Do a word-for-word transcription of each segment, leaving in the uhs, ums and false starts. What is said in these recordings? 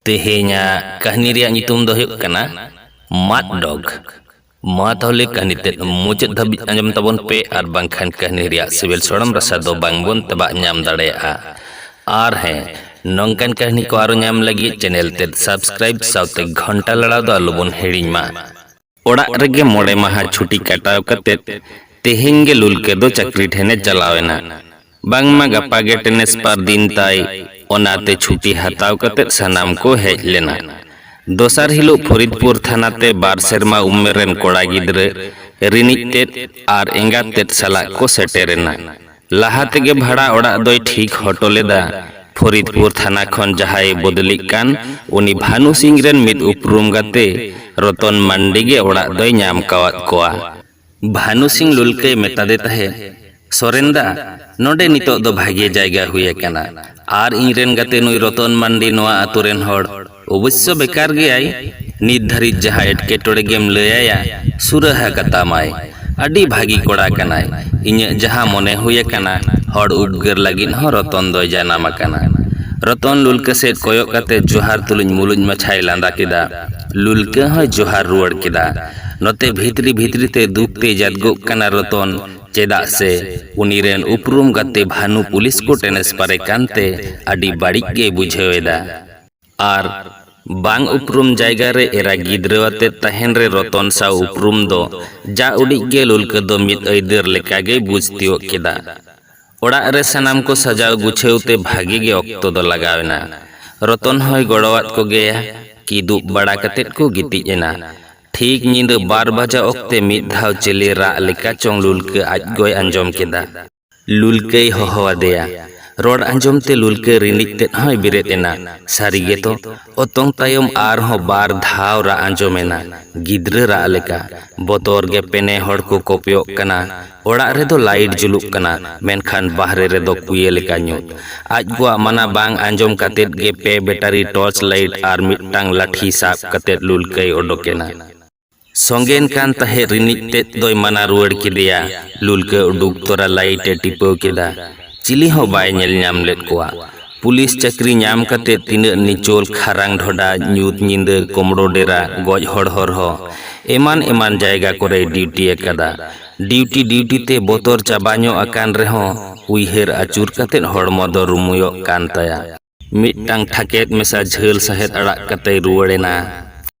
ᱛᱮᱦᱮᱧᱟᱜ ᱠᱟᱹᱦᱱᱤ ᱨᱮᱭᱟᱜ ᱧᱩᱛᱩᱢ ᱫᱚ ᱦᱩᱭᱩᱜ ᱠᱟᱱᱟ ᱢᱟᱫ ᱰᱚᱜᱽ᱾ ᱢᱟ ᱛᱟᱦᱚᱞᱮ ᱠᱟᱹᱦᱱᱤ ᱛᱮᱫ ᱢᱩᱪᱟᱹᱫ ᱫᱷᱟᱹᱵᱤᱡ ᱟᱸᱡᱚᱢ ᱛᱟᱵᱚᱱ ᱯᱮ, ᱟᱨ ᱵᱟᱝᱠᱷᱟᱱ ᱠᱟᱹᱦᱱᱤ ᱨᱮᱭᱟᱜ ᱥᱤᱵᱤᱞ ᱥᱚᱲᱚᱢ ᱨᱟᱥᱟ ᱫᱚ ᱵᱟᱝ ᱵᱚᱱ ᱛᱮᱵᱟᱜ ᱧᱟᱢ ᱫᱟᱲᱮᱭᱟᱜᱼᱟ᱾ ᱟᱨ ᱦᱮᱸ, ᱱᱚᱝᱠᱟᱱ ᱠᱟᱹᱦᱱᱤ ᱠᱚ ᱟᱨᱚ ᱧᱟᱢ ᱞᱟᱹᱜᱤᱫ ᱪᱮᱱᱮᱞ ᱛᱮᱫ ᱥᱟᱵᱥᱠᱨᱟᱭᱤᱵ ᱥᱟᱶᱛᱮ ᱜᱷᱚᱱᱴᱟ ᱞᱟᱲᱟᱣ ᱫᱚ ᱟᱞᱚ ᱵᱚᱱ ᱦᱤᱲᱤᱧ ᱢᱟ᱾ ᱚᱲᱟᱜ ᱨᱮᱜᱮ ᱢᱚᱬᱮ ᱢᱟᱦᱟ ᱪᱷᱩᱴᱤ ᱠᱟᱴᱟᱣ ᱠᱟᱛᱮᱫ ᱛᱮᱦᱮᱧ ᱜᱮ ᱞᱩᱞᱠᱟᱹ ᱫᱚ ᱪᱟᱹᱠᱨᱤ ᱴᱷᱮᱱᱮ ᱪᱟᱞᱟᱣ ᱮᱱᱟ᱾ ᱵᱟᱝᱢᱟ ᱜᱟᱯᱟ ᱜᱮ ᱴᱮᱱᱮᱥᱯᱟᱨ ᱫᱤᱱ ᱛᱟᱭ, ᱚᱱᱟᱛᱮ ᱪᱷᱩᱴᱤ ᱦᱟᱛᱟᱣ ᱠᱟᱛᱮᱫ ᱥᱟᱱᱟᱢ ᱠᱚ ᱦᱮᱡ ᱞᱮᱱᱟ᱾ ᱫᱚᱥᱟᱨ ᱦᱤᱞᱳᱜ ᱯᱷᱚᱨᱤᱫᱽᱯᱩᱨ ᱛᱷᱟᱱᱟ ᱛᱮ ᱵᱟᱨ ᱥᱮᱨᱢᱟ ᱩᱢᱮᱨ ᱨᱮᱱ ᱠᱚᱲᱟ ᱜᱤᱫᱽᱨᱟᱹ ᱨᱤᱱᱤᱡ ᱛᱮᱫ ᱟᱨ ᱮᱸᱜᱟᱛ ᱛᱮᱫ ᱥᱟᱞᱟᱜ ᱠᱚ ᱥᱮᱴᱮᱨ ᱮᱱᱟ᱾ ᱞᱟᱦᱟ ᱛᱮᱜᱮ ᱵᱷᱟᱲᱟ ᱚᱲᱟᱜ ᱫᱚᱭ ᱴᱷᱤᱠ ᱦᱚᱴᱚ ᱞᱮᱫᱟ᱾ ᱯᱷᱚᱨᱤᱫᱽᱯᱩᱨ ᱛᱷᱟᱱᱟ ᱠᱷᱚᱱ ᱡᱟᱦᱟᱸᱭ ᱵᱚᱫᱞᱤᱜ ᱠᱟᱱ, ᱩᱱᱤ ᱵᱷᱟᱱᱩ ᱥᱤᱝ ᱨᱮᱱ ᱢᱤᱫ ᱩᱯᱨᱩᱢ ᱜᱟᱛᱮ ᱨᱚᱛᱚᱱ ᱢᱟᱱᱰᱤ ᱜᱮ ᱚᱲᱟᱜ ᱫᱚᱭ ᱧᱟᱢ ᱠᱟᱣᱟᱫ ᱠᱚᱣᱟ᱾ ᱵᱷᱟᱱᱩ ᱥᱤᱝ ᱞᱩᱞᱠᱟᱹᱭ ᱢᱮᱛᱟᱫᱮ ᱛᱟᱦᱮᱸᱫ, "ᱥᱚᱨᱮᱱ ᱫᱟ, ᱱᱚᱰᱮ ᱱᱤᱛᱚᱜ ᱫᱚ ᱵᱷᱟᱜᱮ ᱡᱟᱭᱜᱟ ᱦᱩᱭ ᱟᱠᱟᱱᱟ᱾ ᱟᱨ ᱤᱧ ᱨᱮᱱ ᱜᱟᱛᱮ ᱱᱩᱭ ᱨᱚᱛᱚᱱ ᱢᱟᱱᱰᱤ ᱱᱚᱣᱟ ᱟᱛᱳ ᱨᱮᱱ ᱦᱚᱲ ᱚᱵᱚᱥᱥᱚ ᱵᱮᱠᱟᱨ ᱜᱮᱭᱟᱭ᱾ ᱱᱤᱛ ᱫᱷᱟᱹᱨᱤᱡ ᱡᱟᱦᱟᱸ ᱮᱴᱠᱮᱴᱚᱬᱮ ᱜᱮᱢ ᱞᱟᱹᱭ ᱟᱭᱟ, ᱥᱩᱨᱟᱹᱦᱟ ᱠᱟᱛᱟᱢᱟᱭ᱾ ᱟᱹᱰᱤ ᱵᱷᱟᱹᱜᱤ ᱠᱚᱲᱟ ᱠᱟᱱᱟᱭ᱾ ᱤᱧᱟᱹᱜ ᱡᱟᱦᱟᱸ ᱢᱚᱱᱮ ᱦᱩᱭ ᱟᱠᱟᱱᱟ, ᱦᱚᱲ ᱩᱯᱜᱟᱹᱨ ᱞᱟᱹᱜᱤᱫ ᱦᱚᱸ ᱨᱚᱛᱚᱱ ᱫᱚᱭ ᱡᱟᱱᱟᱢ ᱟᱠᱟᱱᱟ᱾" ᱨᱚᱛᱚᱱ ᱞᱩᱞᱠᱟᱹ ᱥᱮᱫ ᱠᱚᱭᱚᱜ ᱠᱟᱛᱮ ᱡᱚᱦᱟᱨ ᱛᱩᱞᱩᱡ ᱢᱩᱞᱩᱡ ᱢᱟᱪᱷᱟᱭ ᱞᱟᱸᱫᱟ ᱠᱮᱫᱟ᱾ ᱞᱩᱞᱠᱟᱹ ᱦᱚᱸᱭ ᱡᱚᱦᱟᱨ ᱨᱩᱣᱟᱹᱲ ᱠᱮᱫᱟ᱾ ᱱᱚᱛᱮ ᱵᱷᱤᱛᱨᱤ ᱵᱷᱤᱛᱨᱤ ᱛᱮ ᱫᱩᱠ ᱛᱮ ᱡᱟᱫᱜᱚᱜ ᱠᱟᱱᱟ ᱨᱚᱛᱚᱱ, ᱪᱮᱫᱟᱜ ᱥᱮ ᱩᱱᱤ ᱨᱮᱱ ᱩᱯᱨᱩᱢ ᱜᱟᱛᱮ ᱵᱷᱟᱱᱩ ᱯᱩᱞᱤᱥ ᱠᱚ ᱴᱮᱱᱮᱥᱯᱟᱨᱮ ᱠᱟᱱᱛᱮ ᱟᱹᱰᱤ ᱵᱟᱹᱲᱤᱡ ᱜᱮᱭ ᱵᱩᱡᱷᱟᱹᱣ ᱮᱫᱟ᱾ ᱟᱨ ᱵᱟᱝ ᱩᱯᱨᱩᱢ ᱡᱟᱭᱜᱟ ᱨᱮ ᱮᱨᱟ ᱜᱤᱫᱽᱨᱟᱹ ᱟᱛᱮ ᱛᱟᱦᱮᱱ ᱨᱮ ᱨᱚᱛᱚᱱ ᱥᱟᱶ ᱩᱯᱨᱩᱢ ᱫᱚ ᱡᱟ ᱩᱰᱤᱡ ᱜᱮ ᱞᱩᱞᱠᱟᱹ ᱫᱚ ᱢᱤᱫ ᱟᱹᱭᱫᱟᱹᱨ ᱞᱮᱠᱟ ᱜᱮᱭ ᱵᱩᱡᱽ ᱛᱤᱭᱳᱜ ᱠᱮᱫᱟ᱾ ᱚᱲᱟᱜ ᱨᱮ ᱥᱟᱱᱟᱢ ᱠᱚ ᱥᱟᱡᱟᱣ ᱜᱩᱪᱷᱟᱹᱣ ᱛᱮ ᱵᱷᱟᱜᱮ ᱜᱮ ᱚᱠᱛᱚ ᱫᱚ ᱞᱟᱜᱟᱣ ᱮᱱᱟ᱾ ᱨᱚᱛᱚᱱ ᱦᱚᱸᱭ ᱜᱚᱲᱚᱣᱟᱫ ᱠᱚᱜᱮᱭᱟ᱾ ᱠᱤᱫᱩᱵ ᱵᱟᱲᱟ ᱠᱟᱛᱮᱫ ᱠᱚ ᱜᱤᱛᱤᱡ ᱮᱱᱟ᱾ ᱴᱷᱤᱠ ᱧᱤᱫᱟᱹ ᱵᱟᱨ ᱵᱟᱡᱟ ᱚᱠᱛᱮ ᱢᱤᱫ ᱫᱷᱟᱣ ᱪᱮᱞᱮ ᱨᱟᱜ ᱞᱮᱠᱟ ᱪᱚᱝ ᱞᱩᱞᱠᱟᱹ ᱟᱡ ᱜᱚᱭ ᱟᱸᱡᱚᱢ ᱠᱮᱫᱟ᱾ ᱞᱩᱞᱠᱟᱹᱭ ᱦᱚᱦᱚ ᱟᱫᱮᱭᱟ᱾ ᱨᱚᱲ ᱟᱸᱡᱚᱢ ᱛᱮ ᱞᱩᱞᱠᱟᱹ ᱨᱤᱱᱤᱡ ᱛᱮᱫ ᱦᱚᱸᱭ ᱵᱮᱨᱮᱫ ᱮᱱᱟ᱾ ᱥᱟᱹᱨᱤ ᱜᱮᱛᱚ, ᱚᱛᱚᱝ ᱛᱟᱭᱚᱢ ᱟᱨᱦᱚᱸ ᱵᱟᱨ ᱫᱷᱟᱣ ᱨᱟᱜ ᱟᱸᱡᱚᱢ ᱮᱱᱟ, ᱜᱤᱫᱽᱨᱟᱹ ᱨᱟᱜ ᱞᱮᱠᱟ᱾ ᱵᱚᱛᱚᱨ ᱜᱮ ᱯᱮᱱᱮ ᱦᱚᱲ ᱠᱚ ᱠᱚᱯᱮᱭᱚᱜ ᱠᱟᱱᱟ᱾ ᱚᱲᱟᱜ ᱨᱮᱫᱚ ᱞᱟᱭᱤᱴ ᱡᱩᱞᱩᱜ ᱠᱟᱱᱟ, ᱢᱮᱱᱠᱷᱟᱱ ᱵᱟᱦᱨᱮ ᱨᱮᱫᱚ ᱠᱩᱭᱟᱹ ᱞᱮᱠᱟ ᱧᱩᱛ᱾ ᱟᱡ ᱜᱚᱣᱟᱜ ᱢᱟᱱᱟ ᱵᱟᱝ ᱟᱸᱡᱚᱢ ᱠᱟᱛᱮᱫ ᱜᱮ ᱯᱮ ᱵᱮᱴᱟᱨᱤ ᱴᱚᱨᱪ ᱞᱟᱭᱤᱴ ᱟᱨ ᱢᱤᱫᱴᱟᱝ ᱞᱟᱴᱷᱤ ᱥᱟᱵ ᱠᱟᱛᱮᱫ ᱞᱩᱞᱠᱟᱹᱭ ᱚᱰᱚᱠ ᱮᱱᱟ᱾ ᱥᱚᱸᱜᱮᱱ ᱠᱟᱱ ᱛᱟᱦᱮᱸᱫ ᱨᱤᱱᱤᱡ ᱛᱮᱫ ᱫᱚᱭ ᱢᱟᱱᱟ ᱨᱩᱣᱟᱹᱲ ᱠᱮᱫᱮᱭᱟ᱾ ᱞᱩᱞᱠᱟᱹ ᱩᱰᱩᱠ ᱛᱚᱨᱟ ᱞᱟᱭᱤᱴ ᱮ ᱴᱤᱯᱟᱹᱣ ᱠᱮᱫᱟ᱾ ᱪᱤᱞᱤ ᱦᱚᱸ ᱵᱟᱭ ᱧᱮᱞ ᱧᱟᱢ ᱞᱮᱫ ᱠᱚᱣᱟ᱾ ᱯᱩᱞᱤᱥ ᱪᱟᱹᱠᱨᱤ ᱧᱟᱢ ᱠᱟᱛᱮ ᱛᱤᱱᱟᱹᱜ ᱱᱤᱪᱚᱞ, ᱠᱷᱟᱨᱟᱝ ᱰᱷᱚᱰᱟ, ᱧᱩᱛ ᱧᱤᱫᱟᱹ, ᱠᱳᱢᱲᱳ ᱰᱮᱨᱟ, ᱜᱚᱡ ᱦᱚᱲ ᱦᱚᱨᱦᱚ, ᱮᱢᱟᱱ ᱮᱢᱟᱱ ᱡᱟᱭᱜᱟ ᱠᱚᱨᱮᱭ ᱰᱤᱭᱩᱴᱤ ᱟᱠᱟᱫᱟ᱾ ᱰᱤᱭᱩᱴᱤ ᱰᱤᱭᱩᱴᱤ ᱛᱮ ᱵᱚᱛᱚᱨ ᱪᱟᱵᱟ ᱧᱚᱜ ᱟᱠᱟᱱ ᱨᱮᱦᱚᱸ ᱩᱭᱦᱟᱹᱨ ᱟᱹᱪᱩᱨ ᱠᱟᱛᱮ ᱦᱚᱲᱢᱚ ᱫᱚ ᱨᱩᱢᱩᱭᱚᱜ ᱠᱟᱱ ᱛᱟᱭᱟ᱾ ᱢᱤᱫᱴᱟᱝ ᱴᱷᱟᱠᱮᱫ ᱢᱮᱥᱟ ᱡᱷᱟᱹᱞ ᱥᱟᱦᱮᱫ ᱟᱲᱟᱜ ᱠᱟᱛᱮᱭ ᱨᱩᱣᱟᱹᱲᱮᱱᱟ᱾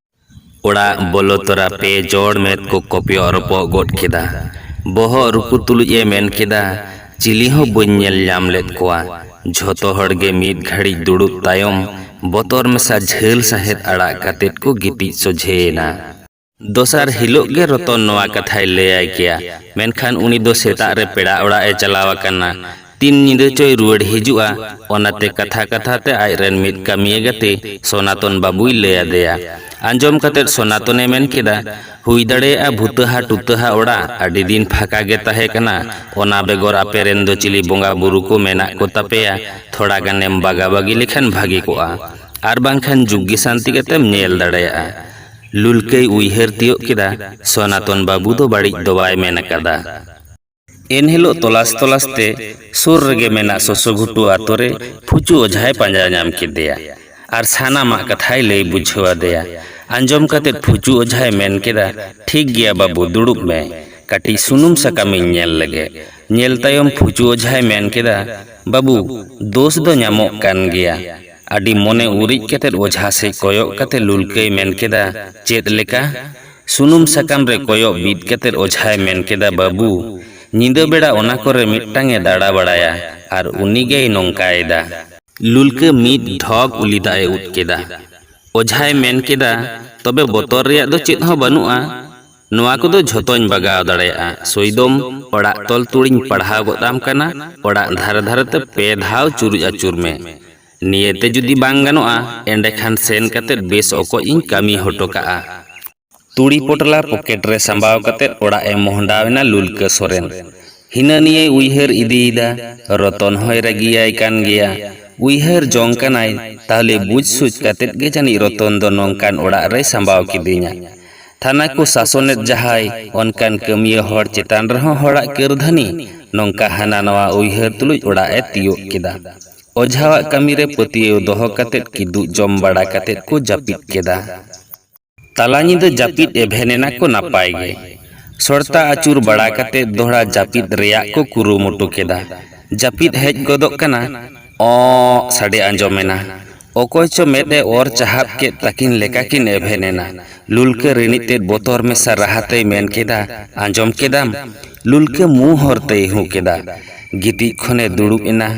ᱚᱲᱟᱜ ᱵᱚᱞᱚ ᱛᱚᱨᱟ ᱯᱮ ᱡᱚᱲ ᱢᱮᱫ ᱠᱚ ᱠᱚᱯᱭᱚᱜ ᱨᱚᱯᱚᱜ ᱜᱚᱫ ᱠᱮᱫᱟ᱾ ᱵᱚᱦᱚᱜ ᱨᱩᱠᱩ ᱛᱩᱞᱩᱡ ᱮ ᱢᱮᱱ ᱠᱮᱫᱟ, "ᱪᱤᱞᱤ ᱦᱚᱸ ᱵᱟᱹᱧ ᱧᱮᱞ ᱧᱟᱢ ᱞᱮᱫ ᱠᱚᱣᱟ᱾ ᱡᱷᱚᱛᱚ ᱦᱚᱲ ᱜᱮ ᱢᱤᱫ ᱜᱷᱟᱹᱲᱤᱡ ᱫᱩᱲᱩᱵ ᱛᱟᱭᱚᱢ ᱵᱚᱛᱚᱨ ᱢᱮᱥᱟ ᱡᱷᱟᱹᱞ ᱥᱟᱦᱮᱫ ᱟᱲᱟᱜ ᱠᱟᱛᱮᱫ ᱠᱚ ᱜᱤᱛᱤᱡ ᱥᱚᱡᱷᱮᱭᱮᱱᱟ᱾" ᱫᱚᱥᱟᱨ ᱦᱤᱞᱳᱜ ᱜᱮ ᱨᱚᱛᱚᱱ ᱱᱚᱣᱟ ᱠᱟᱛᱷᱟᱭ ᱞᱟᱹᱭᱟᱭ ᱠᱮᱭᱟ, ᱢᱮᱱᱠᱷᱟᱱ ᱩᱱᱤ ᱫᱚ ᱥᱮᱛᱟᱜ ᱨᱮ ᱯᱮᱲᱟ ᱚᱲᱟᱜ ᱮ ᱪᱟᱞᱟᱣ ᱟᱠᱟᱱᱟ᱾ ᱛᱤᱱ ᱧᱤᱫᱟᱹ ᱪᱚᱭ ᱨᱩᱣᱟᱹᱲ ᱦᱤᱡᱩᱜᱼᱟ, ᱚᱱᱟᱛᱮ ᱠᱟᱛᱷᱟ ᱠᱟᱛᱷᱟ ᱛᱮ ᱟᱡ ᱨᱮᱱ ᱢᱤᱫ ᱠᱟᱹᱢᱤᱭᱟᱹ ᱜᱟᱛᱮ ᱥᱚᱱᱟᱛᱚᱱ ᱵᱟᱹᱵᱩᱭ ᱞᱟᱹᱭ ᱟᱫᱮᱭᱟ᱾ ᱟᱸᱡᱚᱢ ᱠᱟᱛᱮᱫ ᱥᱚᱱᱟᱛᱚᱱᱮ ᱢᱮᱱ ᱠᱮᱫᱟ, "ᱦᱩᱭ ᱫᱟᱲᱮᱭᱟᱜᱼᱟ ᱵᱷᱩᱛᱟᱹᱦᱟ ᱴᱩᱛᱟᱹᱦᱟ ᱚᱲᱟᱜ ᱟᱹᱰᱤ ᱫᱤᱱ ᱯᱷᱟᱸᱠᱟ ᱜᱮ ᱛᱟᱦᱮᱸ ᱠᱟᱱᱟ, ᱚᱱᱟ ᱵᱮᱜᱚᱨ ᱟᱯᱮ ᱨᱮᱱ ᱫᱚ ᱪᱤᱞᱤ ᱵᱚᱸᱜᱟ ᱵᱩᱨᱩ ᱠᱚ ᱢᱮᱱᱟᱜ ᱠᱚ ᱛᱟᱯᱮᱭᱟ, ᱛᱷᱚᱲᱟ ᱜᱟᱱᱮᱢ ᱵᱟᱜᱟ ᱵᱟᱜᱤ ᱞᱮᱠᱷᱟᱱ ᱵᱷᱟᱜᱮ ᱠᱚᱜᱼᱟ, ᱟᱨ ᱵᱟᱝᱠᱷᱟᱱ ᱡᱩᱜᱽᱜᱤ ᱥᱟᱱᱛᱤ ᱠᱟᱛᱮᱢ ᱧᱮᱞ ᱫᱟᱲᱮᱭᱟᱜᱼᱟ᱾" ᱞᱩᱞᱠᱟᱹᱭ ᱩᱭᱦᱟᱹᱨ ᱛᱤᱭᱳᱜ ᱠᱮᱫᱟ, ᱥᱚᱱᱟᱛᱚᱱ ᱵᱟᱹᱵᱩ ᱫᱚ ᱵᱟᱹᱲᱤᱡ ᱫᱚ ᱵᱟᱭ ᱢᱮᱱ ᱟᱠᱟᱫᱟ᱾ ᱮᱱᱦᱤᱞᱳᱜ ᱛᱚᱞᱟᱥ ᱛᱚᱞᱟᱥ ᱛᱮ ᱥᱩᱨ ᱨᱮᱜᱮ ᱢᱮᱱᱟᱜ ᱥᱚᱥᱚ ᱜᱷᱩᱴᱩ ᱟᱛᱳ ᱨᱮ ᱯᱷᱩᱪᱩ ᱚᱡᱷᱟᱭ ᱯᱟᱸᱡᱟ ᱧᱟᱢ ᱠᱮᱫᱮᱭᱟ ᱟᱨ ᱥᱟᱱᱟᱢᱟᱜ ᱠᱟᱛᱷᱟᱭ ᱞᱟᱹᱭ ᱵᱩᱡᱷᱟᱹᱣ ᱟᱫᱮᱭᱟ᱾ ᱟᱸᱡᱚᱢ ᱠᱟᱛᱮ ᱯᱷᱩᱪᱩ ᱚᱡᱷᱟᱭ ᱢᱮᱱ ᱠᱮᱫᱟ, "ᱴᱷᱤᱠ ᱜᱮᱭᱟ ᱵᱟᱹᱵᱩ, ᱫᱩᱲᱩᱵ ᱢᱮ, ᱠᱟᱹᱴᱤᱡ ᱥᱩᱱᱩᱢ ᱥᱟᱠᱟᱢᱤᱧ ᱧᱮᱞ ᱞᱮᱜᱮ᱾" ᱧᱮᱞ ᱛᱟᱭᱚᱢ ᱯᱷᱩᱪᱩ ᱚᱡᱷᱟᱭ ᱢᱮᱱ ᱠᱮᱫᱟ, "ᱵᱟᱹᱵᱩ, ᱫᱳᱥ ᱫᱚ ᱧᱟᱢᱚᱜ ᱠᱟᱱ ᱜᱮᱭᱟ᱾" ᱟᱹᱰᱤ ᱢᱚᱱᱮ ᱩᱨᱤᱡ ᱠᱟᱛᱮ ᱚᱡᱷᱟ ᱥᱮᱫ ᱠᱚᱭᱚᱜ ᱠᱟᱛᱮ ᱞᱩᱞᱠᱟᱹᱭ ᱢᱮᱱ ᱠᱮᱫᱟ, "ᱪᱮᱫ ᱞᱮᱠᱟ?" ᱥᱩᱱᱩᱢ ᱥᱟᱠᱟᱢ ᱨᱮ ᱠᱚᱭᱚᱜ ᱵᱤᱫ ᱠᱟᱛᱮ ᱚᱡᱷᱟᱭ ᱢᱮᱱ ᱠᱮᱫᱟ, "ᱵᱟᱹᱵᱩ, ᱧᱤᱫᱟᱹ ᱵᱮᱲᱟ ᱚᱱᱟ ᱠᱚᱨᱮ ᱢᱤᱫᱴᱟᱝ ᱮ ᱫᱟᱬᱟ ᱵᱟᱲᱟᱭᱟ ᱟᱨ ᱩᱱᱤ ᱜᱮᱭ ᱱᱚᱝᱠᱟᱭᱮᱫᱟ᱾" ᱞᱩᱞᱠᱟᱹ ᱢᱤᱫ ᱰᱷᱚᱠ ᱩᱞᱤ ᱫᱟᱜ ᱮ ᱩᱫ ᱠᱮᱫᱟ᱾ ᱚᱡᱷᱟᱭ ᱢᱮᱱ ᱠᱮᱫᱟ, "ᱛᱚᱵᱮ ᱵᱚᱛᱚᱨ ᱨᱮᱭᱟᱜ ᱫᱚ ᱪᱮᱫ ᱦᱚᱸ ᱵᱟᱹᱱᱩᱜᱼᱟ, ᱱᱚᱣᱟ ᱠᱚᱫᱚ ᱡᱷᱚᱛᱚᱧ ᱵᱟᱜᱟᱣ ᱫᱟᱲᱮᱭᱟᱜᱼᱟ᱾ ᱥᱚᱭᱫᱚᱢ, ᱚᱲᱟᱜ ᱛᱚᱞ ᱛᱩᱲᱤᱧ ᱯᱟᱲᱦᱟᱣ ᱜᱚᱫ ᱟᱢ ᱠᱟᱱᱟ, ᱚᱲᱟᱜ ᱫᱷᱟᱨᱮ ᱫᱷᱟᱨᱮ ᱛᱮ ᱯᱮ ᱫᱷᱟᱣ ᱪᱩᱨᱩᱡ ᱟᱹᱪᱩᱨ ᱢᱮ᱾ ᱱᱤᱭᱟᱹᱛᱮ ᱡᱩᱫᱤ ᱵᱟᱝ ᱜᱟᱱᱚᱜᱼᱟ, ᱮᱸᱰᱮᱠᱷᱟᱱ ᱥᱮᱱ ᱠᱟᱛᱮ ᱵᱮᱥ ᱚᱠᱚᱡ ᱤᱧ ᱠᱟᱹᱢᱤ ᱦᱚᱴᱚ ᱠᱟᱜᱼᱟ᱾" ᱛᱩᱲᱤ ᱯᱚᱴᱞᱟ ᱯᱚᱠᱮᱴ ᱨᱮ ᱥᱟᱢᱵᱟᱣ ᱠᱟᱛᱮ ᱚᱲᱟᱜ ᱮ ᱢᱚᱦᱰᱟᱣ ᱮᱱᱟ ᱞᱩᱞᱠᱟᱹ ᱥᱚᱨᱮᱱ᱾ ᱦᱤᱱᱟᱹ ᱱᱤᱭᱟᱹᱭ ᱩᱭᱦᱟᱹᱨ ᱤᱫᱤᱭᱮᱫᱟ, ᱨᱚᱛᱚᱱ ᱦᱚᱸᱭ ᱨᱟᱹᱜᱤᱭᱟᱭ ᱠᱟᱱ ᱜᱮᱭᱟ᱾ ᱩᱭᱦᱟᱹᱨ ᱡᱚᱝ ᱠᱟᱱᱟᱭ, ᱛᱟᱦᱞᱮ ᱵᱩᱡᱽ ᱥᱩᱡᱽ ᱠᱟᱛᱮ ᱜᱮ ᱡᱟᱹᱱᱤᱡ ᱨᱚᱛᱚᱱ ᱫᱚ ᱱᱚᱝᱠᱟᱱ ᱚᱲᱟᱜ ᱨᱮᱭ ᱥᱟᱢᱵᱟᱣ ᱠᱤᱫᱤᱧᱟ᱾ ᱛᱷᱟᱱᱟ ᱠᱚ ᱥᱟᱥᱚᱱᱮᱫ ᱡᱟᱦᱟᱸᱭ, ᱚᱱᱠᱟᱱ ᱠᱟᱹᱢᱤᱭᱟᱹ ᱦᱚᱲ ᱪᱮᱛᱟᱱ ᱨᱮᱦᱚᱸ ᱦᱚᱲᱟᱜ ᱠᱟᱹᱨᱫᱷᱟᱹᱱᱤ, ᱱᱚᱝᱠᱟ ᱦᱟᱱᱟ ᱱᱟᱣᱟ ᱩᱭᱦᱟᱹᱨ ᱛᱩᱞᱩᱡ ᱚᱲᱟᱜ ᱮ ᱛᱤᱭᱳᱜ ᱠᱮᱫᱟ᱾ ᱚᱡᱷᱟᱣᱟᱜ ᱠᱟᱹᱢᱤ ᱨᱮ ᱯᱟᱹᱛᱭᱟᱹᱣ ᱫᱚᱦᱚ ᱠᱟᱛᱮᱫ ᱠᱤᱫᱩᱜ ᱡᱚᱢ ᱵᱟᱲᱟ ᱠᱟᱛᱮᱫ ᱠᱚ ᱡᱟᱹᱯᱤᱫ ᱠᱮᱫᱟ᱾ ᱛᱟᱞᱟ ᱧᱤᱫᱟᱹ ᱡᱟᱹᱯᱤᱫ ᱮᱵᱷᱮᱱ ᱮᱱᱟ ᱠᱚ ᱱᱟᱯᱟᱭ ᱜᱮ᱾ ᱥᱚᱲᱛᱟ ᱟᱹᱪᱩᱨ ᱵᱟᱲᱟ ᱠᱟᱛᱮᱫ ᱫᱚᱦᱲᱟ ᱡᱟᱹᱯᱤᱫ ᱨᱮᱭᱟᱜ ᱠᱚ ᱠᱩᱨᱩᱢᱩᱴᱩ ᱠᱮᱫᱟ᱾ ᱡᱟᱹᱯᱤᱫ ᱦᱮᱡ ᱜᱚᱫᱚᱜ ᱠᱟᱱᱟ, ᱚᱸᱜ ᱥᱟᱰᱮ ᱟᱸᱡᱚᱢ ᱮᱱᱟ᱾ ᱚᱠᱚᱭ ᱪᱚ ᱢᱮᱫ ᱮ ᱚᱨ ᱪᱟᱦᱟᱵ ᱠᱮᱫ ᱛᱟᱹᱠᱤᱱ ᱞᱮᱠᱟ ᱠᱤᱱ ᱮᱵᱷᱮᱱ ᱮᱱᱟ᱾ ᱞᱩᱞᱠᱟᱹ ᱨᱤᱱᱤᱡ ᱛᱮᱫ ᱵᱚᱛᱚᱨ ᱢᱮᱥᱟ ᱨᱟᱦᱟ ᱛᱮᱭ ᱢᱮᱱ ᱠᱮᱫᱟ, "ᱟᱸᱡᱚᱢ ᱠᱮᱫᱟᱢ?" ᱞᱩᱞᱠᱟᱹ ᱢᱩ ᱦᱚᱨ ᱛᱮᱭ ᱦᱩᱸ ᱠᱮᱫᱟ᱾ ᱜᱤᱛᱤᱡ ᱠᱷᱚᱱᱮ ᱫᱩᱲᱩᱵ ᱮᱱᱟ᱾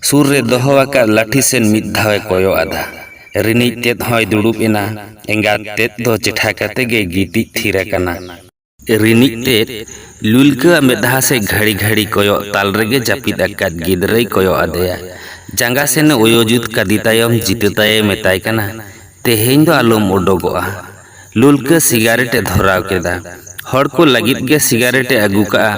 ᱥᱩᱨ ᱨᱮ ᱫᱚᱦᱚ ᱟᱠᱟᱫ ᱞᱟᱹᱴᱷᱤ ᱥᱮᱱ ᱢᱤᱫ ᱫᱷᱟᱣ ᱮ ᱠᱚᱭᱚᱜ ᱟᱫᱟ᱾ ᱨᱤᱱᱤᱡ ᱛᱮᱫ ᱦᱚᱸᱭ ᱫᱩᱲᱩᱵ ᱮᱱᱟ᱾ ᱮᱸᱜᱟᱛ ᱛᱮᱫ ᱫᱚ ᱪᱮᱴᱷᱟ ᱠᱟᱛᱮ ᱜᱮ ᱜᱤᱛᱤᱡ ᱛᱷᱤᱨ ᱟᱠᱟᱱᱟ᱾ ᱨᱤᱱᱤᱡ ᱛᱮᱫ ᱞᱩᱞᱠᱟᱹᱣᱟᱜ ᱢᱮᱫᱦᱟ ᱥᱮᱫ ᱜᱷᱟᱹᱲᱤ ᱜᱷᱟᱹᱲᱤ ᱠᱚᱭᱚᱜ ᱛᱟᱞ ᱨᱮᱜᱮ ᱡᱟᱹᱯᱤᱫ ᱟᱠᱟᱫ ᱜᱤᱫᱽᱨᱟᱹᱭ ᱠᱚᱭᱚᱜ ᱟᱫᱮᱭᱟ᱾ ᱡᱟᱸᱜᱟ ᱥᱮᱱᱮ ᱚᱭᱚ ᱡᱩᱛ ᱠᱟᱫᱮ ᱛᱟᱭᱚᱢ ᱡᱤᱛᱟᱹ ᱛᱟᱭᱮ ᱢᱮᱛᱟᱭ ᱠᱟᱱᱟ, "ᱛᱮᱦᱮᱧ ᱫᱚ ᱟᱞᱚᱢ ᱩᱰᱩᱠᱚᱜᱼᱟ᱾" ᱞᱩᱞᱠᱟᱹ ᱥᱤᱜᱟᱨᱮᱴ ᱮ ᱫᱷᱚᱨᱟᱣ ᱠᱮᱫᱟ᱾ ᱦᱚᱲ ᱠᱚ ᱞᱟᱹᱜᱤᱫ ᱜᱮ ᱥᱤᱜᱟᱨᱮᱴ ᱮ ᱟᱹᱜᱩ ᱠᱟᱜᱼᱟ᱾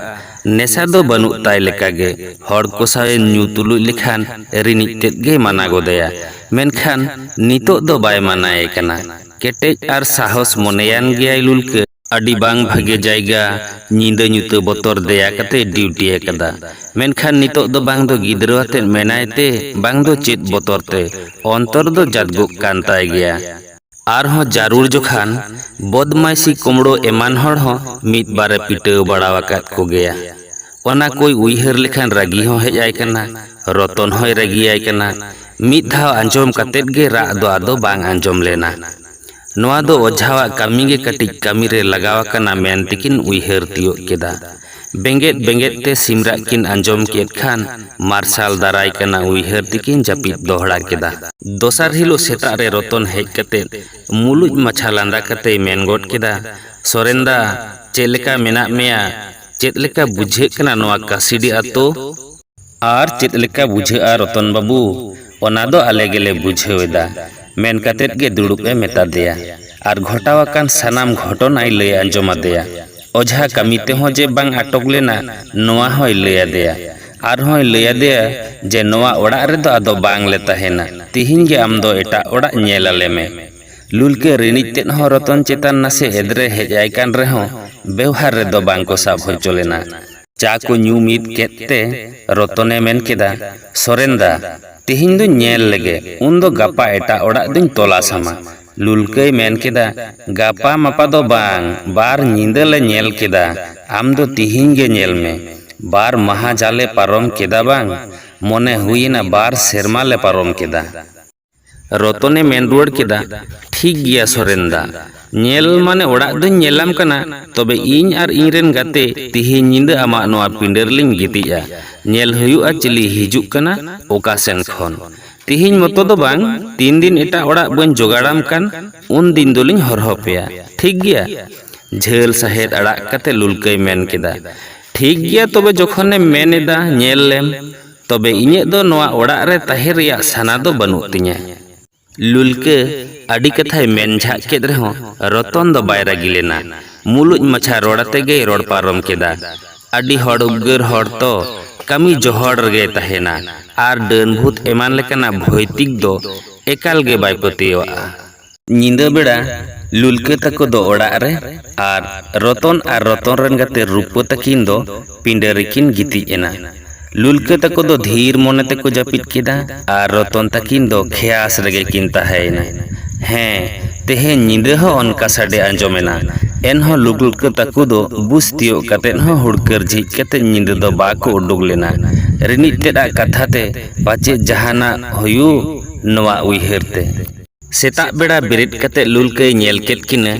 ᱱᱮᱥᱟ ᱫᱚ ᱵᱟᱹᱱᱩᱜ ᱛᱟᱭ ᱞᱮᱠᱟᱜᱮ᱾ ᱦᱚᱲ ᱠᱚ ᱥᱟᱶ ᱮ ᱧᱩ ᱛᱩᱞᱩᱡ ᱞᱮᱠᱷᱟᱱ ᱨᱤᱱᱤᱡ ᱛᱮᱫ ᱜᱮᱭ ᱢᱟᱱᱟ ᱜᱚᱫᱮᱭᱟ᱾ ᱢᱮᱱᱠᱷᱟᱱ ᱱᱤᱛᱚᱜ ᱫᱚ ᱵᱟᱭ ᱢᱟᱱᱟᱭᱮ ᱠᱟᱱᱟ᱾ ᱠᱮᱴᱮᱡ ᱟᱨ ᱥᱟᱦᱚᱥ ᱢᱚᱱᱮᱭᱟᱱ ᱜᱮᱭᱟᱭ ᱞᱩᱞᱠᱟᱹ᱾ ᱟᱹᱰᱤ ᱵᱟᱝ ᱵᱷᱟᱜᱮ ᱡᱟᱭᱜᱟ, ᱧᱤᱫᱟᱹ ᱧᱩᱛᱟᱹ ᱵᱚᱛᱚᱨ ᱫᱮᱭᱟ ᱠᱟᱛᱮ ᱰᱤᱭᱩᱴᱤ ᱟᱠᱟᱫᱟ᱾ ᱢᱮᱱᱠᱷᱟᱱ ᱱᱤᱛᱚᱜ ᱫᱚ ᱵᱟᱝ ᱫᱚ ᱜᱤᱫᱽᱨᱟᱹ ᱟᱛᱮᱫ ᱢᱮᱱᱟᱭ ᱛᱮ, ᱵᱟᱝ ᱫᱚ ᱪᱮᱫ ᱵᱚᱛᱚᱨ ᱛᱮ, ᱚᱱᱛᱚᱨ ᱫᱚ ᱡᱟᱫᱜᱚᱜ ᱠᱟᱱ ᱛᱟᱭ ᱜᱮᱭᱟ᱾ ᱟᱨᱦᱚᱸ ᱡᱟᱹᱨᱩᱲ ᱡᱚᱠᱷᱟᱱ ᱵᱚᱫᱢᱟᱭᱥᱤ ᱠᱩᱢᱲᱳ ᱮᱢᱟᱱ ᱦᱚᱲ ᱦᱚᱸ ᱢᱤᱫ ᱵᱟᱨᱮ ᱯᱤᱴᱟᱹᱣ ᱵᱟᱲᱟ ᱟᱠᱟᱫ ᱠᱚᱜᱮᱭᱟ᱾ ᱚᱱᱟ ᱠᱚᱭ ᱩᱭᱦᱟᱹᱨ ᱞᱮᱠᱷᱟᱱ ᱨᱟᱹᱜᱤ ᱦᱚᱸ ᱦᱮᱡ ᱟᱭ ᱠᱟᱱᱟ, ᱨᱚᱛᱚᱱ ᱦᱚᱸᱭ ᱨᱟᱹᱜᱤᱭᱟᱭ ᱠᱟᱱᱟ᱾ ᱢᱤᱫ ᱫᱷᱟᱣ ᱟᱸᱡᱚᱢ ᱠᱟᱛᱮᱫ ᱜᱮ ᱨᱟᱜ ᱫᱚ ᱟᱫᱚ ᱵᱟᱝ ᱟᱸᱡᱚᱢ ᱞᱮᱱᱟ᱾ ᱱᱚᱣᱟ ᱫᱚ ᱚᱡᱷᱟᱣᱟᱜ ᱠᱟᱹᱢᱤ ᱜᱮ ᱠᱟᱹᱴᱤᱡ ᱠᱟᱹᱢᱤ ᱨᱮ ᱞᱟᱜᱟᱣ ᱟᱠᱟᱱᱟ ᱢᱮᱱ ᱛᱮᱠᱤᱱ ᱩᱭᱦᱟᱹᱨ ᱛᱤᱭᱳᱜ ᱠᱮᱫᱟ᱾ ᱵᱮᱸᱜᱮᱫ ᱵᱮᱸᱜᱮᱫ ᱛᱮ ᱥᱤᱢᱨᱟᱜ ᱠᱤᱱ ᱟᱸᱡᱚᱢ ᱠᱮᱫ ᱠᱷᱟᱱ ᱢᱟᱨᱥᱟᱞ ᱫᱟᱨᱟᱭ ᱠᱟᱱᱟ ᱩᱭᱦᱟᱹᱨ ᱛᱮᱠᱤᱱ ᱡᱟᱹᱯᱤᱫ ᱫᱚᱦᱲᱟ ᱠᱮᱫᱟ᱾ ᱫᱚᱥᱟᱨ ᱦᱤᱞᱳᱜ ᱥᱮᱛᱟᱜ ᱨᱮ ᱨᱚᱛᱚᱱ ᱦᱮᱡ ᱠᱟᱛᱮ ᱢᱩᱞᱩᱡ ᱢᱟᱪᱷᱟ ᱞᱟᱸᱫᱟ ᱠᱟᱛᱮᱭ ᱢᱮᱱ ᱜᱚᱫ ᱠᱮᱫᱟ, "ᱥᱚᱨᱮᱱ ᱫᱟ, ᱪᱮᱫ ᱞᱮᱠᱟ ᱢᱮᱱᱟᱜ ᱢᱮᱭᱟ? ᱪᱮᱫ ᱞᱮᱠᱟ ᱵᱩᱡᱷᱟᱹᱜ ᱠᱟᱱᱟ ᱱᱚᱣᱟ ᱠᱟᱥᱤᱰᱤ ᱟᱛᱳ?" "ᱟᱨ ᱪᱮᱫ ᱞᱮᱠᱟ ᱵᱩᱡᱷᱟᱹᱜᱼᱟ ᱨᱚᱛᱚᱱ ᱵᱟᱹᱵᱩ, ᱚᱱᱟ ᱫᱚ ᱟᱞᱮ ᱜᱮᱞᱮ ᱵᱩᱡᱷᱟᱹᱣ ᱮᱫᱟ," ᱢᱮᱱ ᱠᱟᱛᱮᱫ ᱜᱮ ᱫᱩᱲᱩᱵ ᱮ ᱢᱮᱛᱟ ᱫᱮᱭᱟ᱾ ᱟᱨ ᱜᱷᱚᱴᱟᱣ ᱟᱠᱟᱱ ᱥᱟᱱᱟᱢ ᱜᱷᱚᱴᱚᱱᱟᱭ ᱞᱟᱹᱭ ᱟᱸᱡᱚᱢ ᱟᱫᱮᱭᱟ᱾ ᱚᱡᱷᱟ ᱠᱟᱹᱢᱤ ᱛᱮᱦᱚᱸ ᱡᱮ ᱵᱟᱝ ᱟᱴᱚᱠ ᱞᱮᱱᱟ, ᱱᱚᱣᱟ ᱦᱚᱸᱭ ᱞᱟᱹᱭ ᱟᱫᱮᱭᱟ᱾ ᱟᱨᱦᱚᱸᱭ ᱞᱟᱹᱭ ᱟᱫᱮᱭᱟ ᱡᱮ, "ᱱᱚᱣᱟ ᱚᱲᱟᱜ ᱨᱮᱫᱚ ᱟᱫᱚ ᱵᱟᱝ ᱞᱮ ᱛᱟᱦᱮᱱᱟ, ᱛᱤᱦᱤᱧ ᱜᱮ ᱟᱢ ᱫᱚ ᱮᱴᱟᱜ ᱚᱲᱟᱜ ᱧᱮᱞ ᱟᱞᱮ ᱢᱮ᱾" ᱞᱩᱞᱠᱟᱹ ᱨᱤᱱᱤᱡ ᱛᱮᱫ ᱦᱚᱸ ᱨᱚᱛᱚᱱ ᱪᱮᱛᱟᱱ ᱱᱟᱥᱮ ᱮᱫᱽᱨᱮ ᱦᱮᱡ ᱟᱭ ᱠᱟᱱ ᱨᱮᱦᱚᱸ, ᱵᱮᱣᱦᱟᱨ ᱨᱮᱫᱚ ᱵᱟᱝ ᱠᱚ ᱥᱟᱵ ᱦᱚᱪᱚ ᱞᱮᱱᱟ᱾ ᱪᱟ ᱠᱚ ᱧᱩ ᱢᱤᱫ ᱠᱮᱫ ᱛᱮ ᱨᱚᱛᱚᱱᱮ ᱢᱮᱱ ᱠᱮᱫᱟ, "ᱥᱚᱨᱮᱱ ᱫᱟ, ᱛᱤᱦᱤᱧ ᱫᱚᱧ ᱧᱮᱞ ᱞᱮᱜᱮ, ᱩᱱ ᱫᱚ ᱜᱟᱯᱟ ᱮᱴᱟᱜ ᱚᱲᱟᱜ ᱫᱚᱧ ᱛᱚᱞᱟᱥ ᱟᱢᱟ᱾" ᱞᱩᱞᱠᱟᱹᱭ ᱢᱮᱱ ᱠᱮᱫᱟ, "ᱜᱟᱯᱟ ᱢᱟᱯᱟ ᱫᱚ ᱵᱟᱝ, ᱵᱟᱨ ᱧᱤᱫᱟᱹ ᱞᱮ ᱧᱮᱞ ᱠᱮᱫᱟ, ᱟᱢ ᱫᱚ ᱛᱤᱦᱤᱧ ᱜᱮ ᱧᱮᱞ ᱢᱮ᱾ ᱵᱟᱨ ᱢᱟᱦᱟ ᱡᱟᱞᱮ ᱯᱟᱨᱚᱢ ᱠᱮᱫᱟ ᱵᱟᱝ, ᱢᱚᱱᱮ ᱦᱩᱭᱮᱱᱟ ᱵᱟᱨ ᱥᱮᱨᱢᱟ ᱞᱮ ᱯᱟᱨᱚᱢ ᱠᱮᱫᱟ᱾" ᱨᱚᱛᱚᱱᱮ ᱢᱮᱱ ᱨᱩᱣᱟᱹᱲ ᱠᱮᱫᱟ, "ᱴᱷᱤᱠ ᱜᱮᱭᱟ ᱥᱚᱨᱮᱱ ᱫᱟ, ᱧᱮᱞ ᱢᱟᱱᱮ ᱚᱲᱟᱜ ᱫᱚᱧ ᱧᱮᱞᱟᱢ ᱠᱟᱱᱟ, ᱛᱚᱵᱮ ᱤᱧ ᱟᱨ ᱤᱧ ᱨᱮᱱ ᱜᱟᱛᱮ ᱛᱤᱦᱤᱧ ᱧᱤᱫᱟᱹ ᱟᱢᱟᱜ ᱱᱚᱣᱟ ᱯᱤᱸᱰᱟᱹ ᱨᱮᱞᱤᱧ ᱜᱤᱛᱤᱡᱼᱟ, ᱧᱮᱞ ᱦᱩᱭᱩᱜᱼᱟ ᱪᱤᱞᱤ ᱦᱤᱡᱩᱜ ᱠᱟᱱᱟ ᱚᱠᱟ ᱥᱮᱱ ᱠᱷᱚᱱ᱾ ᱛᱤᱦᱤᱧ ᱢᱚᱛᱚ ᱫᱚ ᱵᱟᱝ, ᱛᱤᱱ ᱫᱤᱱ ᱮᱴᱟᱜ ᱚᱲᱟᱜ ᱵᱟᱹᱧ ᱡᱚᱜᱟᱲᱟᱢ ᱠᱟᱱ, ᱩᱱ ᱫᱤᱱ ᱫᱚᱞᱤᱧ ᱦᱚᱨᱦᱚ ᱯᱮᱭᱟ, ᱴᱷᱤᱠ ᱜᱮᱭᱟ?" ᱡᱷᱟᱹᱞ ᱥᱟᱦᱮᱫ ᱟᱲᱟᱜ ᱠᱟᱛᱮ ᱞᱩᱞᱠᱟᱹᱭ ᱢᱮᱱ ᱠᱮᱫᱟ, "ᱴᱷᱤᱠ ᱜᱮᱭᱟ, ᱛᱚᱵᱮ ᱡᱚᱠᱷᱚᱱᱮᱢ ᱢᱮᱱ ᱮᱫᱟ ᱧᱮᱞ ᱞᱮᱢ, ᱛᱚᱵᱮ ᱤᱧᱟᱹᱜ ᱫᱚ ᱱᱚᱣᱟ ᱚᱲᱟᱜ ᱨᱮ ᱛᱟᱦᱮᱸ ᱨᱮᱭᱟᱜ ᱥᱟᱱᱟ ᱫᱚ ᱵᱟᱹᱱᱩᱜ ᱛᱤᱧᱟᱹ᱾" ᱞᱩᱞᱠᱟᱹ ᱟᱹᱰᱤ ᱠᱟᱛᱷᱟᱭ ᱢᱮᱱ ᱡᱷᱟᱜ ᱠᱮᱫ ᱨᱮᱦᱚᱸ ᱨᱚᱛᱚᱱ ᱫᱚ ᱵᱟᱭ ᱨᱟᱹᱜᱤ ᱞᱮᱱᱟ᱾ ᱢᱩᱞᱩᱡ ᱢᱟᱪᱷᱟ ᱨᱚᱲ ᱟᱛᱮ ᱜᱮᱭ ᱨᱚᱲ ᱯᱟᱨᱚᱢ ᱠᱮᱫᱟ, "ᱟᱹᱰᱤ ᱦᱚᱲ ᱩᱫᱽᱜᱟᱹᱨ ᱦᱚᱲ ᱛᱚ, ᱠᱟᱹᱢᱤ ᱡᱚᱦᱚᱲ ᱨᱮᱜᱮᱭ ᱛᱟᱦᱮᱱᱟ ᱟᱨ ᱰᱟᱹᱱ ᱵᱷᱩᱛ ᱮᱢᱟᱱ ᱞᱮᱠᱟᱱᱟᱜ ᱵᱷᱳᱭᱛᱤᱠ ᱫᱚ ᱮᱠᱟᱞ ᱜᱮ ᱵᱟᱭ ᱯᱟᱹᱛᱭᱟᱹᱣᱟᱜᱼᱟ᱾" ᱧᱤᱫᱟᱹ ᱵᱮᱲᱟ ᱞᱩᱞᱠᱟᱹ ᱛᱟᱠᱚ ᱫᱚ ᱚᱲᱟᱜ ᱨᱮ ᱟᱨ ᱨᱚᱛᱚᱱ ᱟᱨ ᱨᱚᱛᱚᱱ ᱨᱮᱱ ᱜᱟᱛᱮ ᱨᱩᱯᱟᱹ ᱛᱟᱹᱠᱤᱱ ᱫᱚ ᱯᱤᱸᱰᱟᱹ ᱨᱮᱠᱤᱱ ᱜᱤᱛᱤᱡ ᱮᱱᱟ᱾ ᱞᱩᱞᱠᱟᱹ ᱛᱟᱠᱚ ᱫᱚ ᱫᱷᱤᱨ ᱢᱚᱱᱮ ᱛᱮᱠᱚ ᱡᱟᱹᱯᱤᱫ ᱠᱮᱫᱟ ᱟᱨ ᱨᱚᱛᱚᱱ ᱛᱟᱹᱠᱤᱱ ᱫᱚ ᱠᱷᱮᱭᱟᱥ ᱨᱮᱜᱮ ᱠᱤᱱ ᱛᱟᱦᱮᱸᱭᱮᱱᱟ᱾ ᱦᱮᱸ, ᱛᱮᱦᱮᱧ ᱧᱤᱫᱟᱹ ᱦᱚᱸ ᱚᱱᱠᱟ ᱥᱟᱰᱮ ᱟᱸᱡᱚᱢᱮᱱᱟ᱾ ᱮᱱᱦᱚᱸ ᱞᱩᱞᱠᱟᱹ ᱛᱟᱠᱚ ᱫᱚ ᱵᱩᱡᱽ ᱛᱤᱭᱳᱜ ᱠᱟᱛᱮᱫ ᱦᱚᱸ ᱦᱩᱲᱠᱟᱹᱨ ᱡᱷᱤᱡ ᱠᱟᱛᱮᱫ ᱧᱤᱫᱟᱹ ᱫᱚ ᱵᱟᱠᱚ ᱩᱰᱩᱠ ᱞᱮᱱᱟ᱾ ᱨᱤᱱᱤᱡ ᱛᱮᱫ ᱟᱜ ᱠᱟᱛᱷᱟ ᱛᱮ ᱯᱟᱪᱮᱫ ᱡᱟᱦᱟᱱᱟᱜ ᱦᱩᱭᱩᱜ, ᱱᱚᱣᱟ ᱩᱭᱦᱟᱹᱨ ᱛᱮ᱾ ᱥᱮᱛᱟᱜ ᱵᱮᱲᱟ ᱵᱮᱨᱮᱫ ᱠᱟᱛᱮ ᱞᱩᱞᱠᱟᱹᱭ ᱧᱮᱞ ᱠᱮᱫ ᱠᱤᱱᱟᱹ,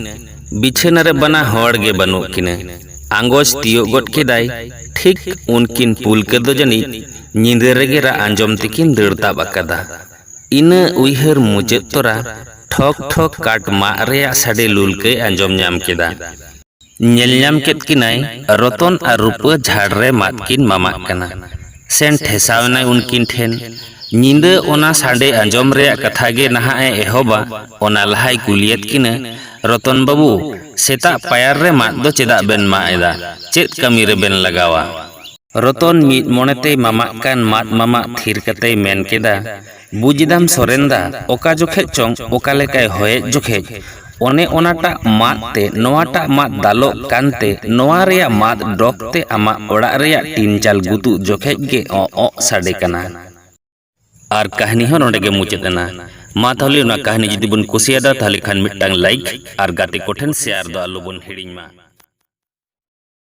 ᱵᱤᱪᱷᱟᱹᱱᱟ ᱨᱮ ᱵᱟᱱᱟ ᱦᱚᱲ ᱜᱮ ᱵᱟᱹᱱᱩᱜ ᱠᱤᱱᱟᱹ᱾ ᱟᱸᱜᱚᱪ ᱛᱤᱭᱳᱜ ᱜᱚᱫ ᱠᱮᱫᱟᱭ, ᱴᱷᱤᱠ ᱩᱱᱠᱤᱱ ᱯᱩᱞᱠᱟᱹ ᱫᱚ ᱡᱟᱹᱱᱤᱡ ᱧᱤᱫᱟᱹ ᱨᱮᱜᱮ ᱨᱟᱜ ᱟᱸᱡᱚᱢ ᱛᱮᱠᱤᱱ ᱫᱟᱹᱲ ᱛᱟᱵ ᱟᱠᱟᱫᱟ᱾ ᱤᱱᱟᱹ ᱩᱭᱦᱟᱹᱨ ᱢᱩᱪᱟᱹᱫ ᱛᱚᱨᱟ ᱴᱷᱚᱠ ᱴᱷᱚᱠ ᱠᱟᱴ ᱢᱟᱜ ᱨᱮᱭᱟᱜ ᱥᱟᱰᱮ ᱞᱩᱞᱠᱟᱹᱭ ᱟᱸᱡᱚᱢ ᱧᱟᱢ ᱠᱮᱫᱟ᱾ ᱧᱮᱞ ᱧᱟᱢ ᱠᱮᱫ ᱠᱤᱱᱟᱭ ᱨᱚᱛᱚᱱ ᱟᱨ ᱨᱩᱯᱟᱹ ᱡᱷᱟᱲ ᱨᱮ ᱢᱟᱫ ᱠᱤᱱ ᱢᱟᱢᱟᱜ ᱠᱟᱱᱟ᱾ ᱥᱮᱱ ᱴᱷᱮᱥᱟᱣ ᱮᱱᱟᱭ ᱩᱱᱠᱤᱱ ᱴᱷᱮᱱ᱾ ᱧᱤᱫᱟᱹ ᱚᱱᱟ ᱥᱟᱰᱮ ᱟᱸᱡᱚᱢ ᱨᱮᱭᱟᱜ ᱠᱟᱛᱷᱟ ᱜᱮ ᱱᱟᱦᱟᱜ ᱮ ᱮᱦᱚᱵᱟ, ᱚᱱᱟ ᱞᱟᱦᱟᱭ ᱠᱩᱞᱤᱭᱮᱫ ᱠᱤᱱᱟᱹ, "ᱨᱚᱛᱚᱱ ᱵᱟᱹᱵᱩ, ᱥᱮᱛᱟᱜ ᱯᱟᱭᱟᱨ ᱨᱮ ᱢᱟᱫ ᱫᱚ ᱪᱮᱫᱟᱜ ᱵᱮᱱ ᱢᱟᱜ ᱮᱫᱟ? ᱪᱮᱫ ᱠᱟᱹᱢᱤ ᱨᱮᱵᱮᱱ ᱞᱟᱜᱟᱣᱟ?" ᱨᱚᱛᱚᱱ ᱢᱤᱫ ᱢᱚᱱᱮᱛᱮᱭ ᱢᱟᱢᱟᱜ ᱠᱟᱱ ᱢᱟᱫ ᱢᱟᱢᱟᱜ ᱛᱷᱤᱨ ᱠᱟᱛᱮᱭ ᱢᱮᱱ ᱠᱮᱫᱟ, "ᱵᱩᱡᱽ ᱮᱫᱟᱢ ᱥᱚᱨᱮᱱ ᱫᱟ, ᱚᱠᱟ ᱡᱚᱠᱷᱮᱡ ᱪᱚᱝ ᱚᱠᱟ ᱞᱮᱠᱟᱭ ᱦᱚᱭᱮᱫ ᱡᱚᱠᱷᱮᱡ ᱚᱱᱮ ᱚᱱᱟᱴᱟᱜ ᱢᱟᱫ ᱛᱮ ᱱᱚᱣᱟᱴᱟᱜ ᱢᱟᱫ ᱫᱟᱞᱚᱜ ᱠᱟᱱᱛᱮ ᱱᱚᱣᱟ ᱨᱮᱭᱟᱜ ᱢᱟᱫ ᱰᱚᱜᱽ ᱛᱮ ᱟᱢᱟᱜ ᱚᱲᱟᱜ ᱨᱮᱭᱟᱜ ᱴᱤᱱ ᱪᱟᱞ ᱜᱩᱛᱩᱜ ᱡᱚᱠᱷᱮᱡ ᱜᱮ ᱚᱸᱜ ᱚᱸᱜ ᱥᱟᱰᱮ ᱠᱟᱱᱟ᱾ ᱟᱨ ᱠᱟᱹᱦᱱᱤ ᱦᱚᱸ ᱱᱚᱰᱮ ᱜᱮ ᱢᱩᱪᱟᱹᱫ ᱮᱱᱟ᱾ ᱢᱟ ᱛᱟᱦᱞᱮ ᱚᱱᱟ ᱠᱟᱹᱦᱱᱤ ᱡᱩᱫᱤ ᱵᱚᱱ ᱠᱩᱥᱤᱭᱟᱫᱟ ᱛᱟᱦᱞᱮ ᱠᱷᱟᱱ ᱢᱤᱫᱴᱟᱝ ᱞᱟᱭᱤᱠ ᱟᱨ ᱜᱟᱛᱮ ᱠᱚᱴᱷᱮᱱ ᱥᱮᱭᱟᱨ ᱫᱚ ᱟᱞᱚ ᱵᱚᱱ ᱦᱤᱲᱤᱧ ᱢᱟ᱾